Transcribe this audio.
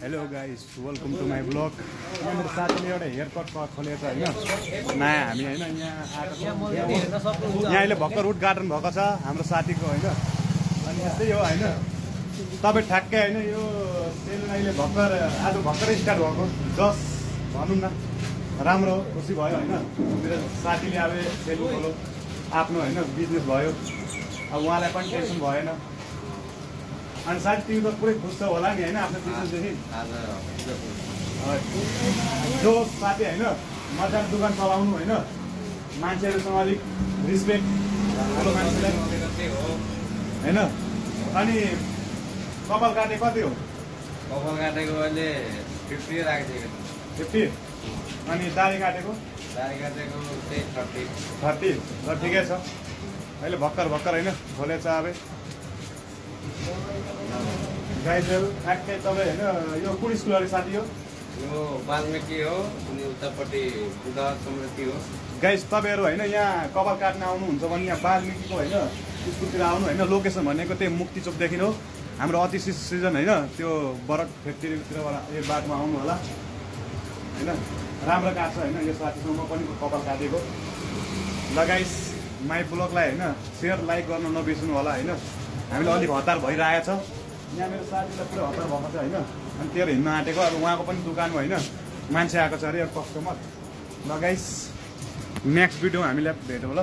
Hello guys welcome to my blog. यहाँ मेरो साथीले एउटा हेयर कट खोलेको छ होइन नयाँ हामी होइन यहाँ आएको यहाँ अहिले भर्खर उद्घाटन भएको छ हाम्रो साथीको होइन। अनि यस्तै हो होइन तपाईँ ठ्याक्कै होइन यो सेलुन अहिले आज भर्खरै स्टार्ट भएको जस भनौँ न राम्रो हो खुसी भयो होइन। मेरो साथीले अब सेलुन खोलो आफ्नो होइन बिजनेस भयो अब उहाँलाई पनि टेन्सन भएन। अनि साथी तिमी त पुरै खुस छौ होला नि होइन आफ्नो बिजनेसदेखि। जो साथी होइन मजाले दोकान चलाउनु होइन मान्छेहरूसँग अलिक रिस्पेक्ट ठुलो मान्छेलाई होइन। अनि कपाल काटे कति हो? कपाल काटेको अहिले 50 राखिदिएको 50। अनि दाढी काटेको? दाढी काटेको त्यही 30 ल ठिकै छ। अहिले भर्खर होइन खोलेछ अब गाइजहरू ठ्याक्कै तपाईँ होइन यो कुन स्कुल अरे साथी हो? यो वाल्मिकी हो अनि उतापट्टि बुद्ध स्मृति हो। गाइज तपाईँहरू होइन यहाँ कपाल काट्न आउनुहुन्छ भने यहाँ वाल्मिकीको होइन स्कुलतिर आउनु होइन। लोकेसन भनेको त्यही मुक्ति चोकदेखि हो। हाम्रो अति सिजन होइन त्यो बरड फ्याक्ट्रीतिरबाट यो बाटोमा आउनु होला होइन। राम्रो काट्छ होइन यो साथीसँग म पनि कपाल काटेको। ल गाइस माई ब्लगलाई होइन सेयर लाइक गर्न नबिर्सनु होला होइन। हामीले अलिक हतार भइरहेछ यहाँ मेरो साथीलाई पुरै हतार भएको छ होइन। अनि तेरो हिँड्न आँटेको अब उहाँको पनि दोकानमा होइन मान्छे आएको छ अरे कस्टमर। ल गाइस नेक्स्ट भिडियो हामीलाई भेटौँ ल।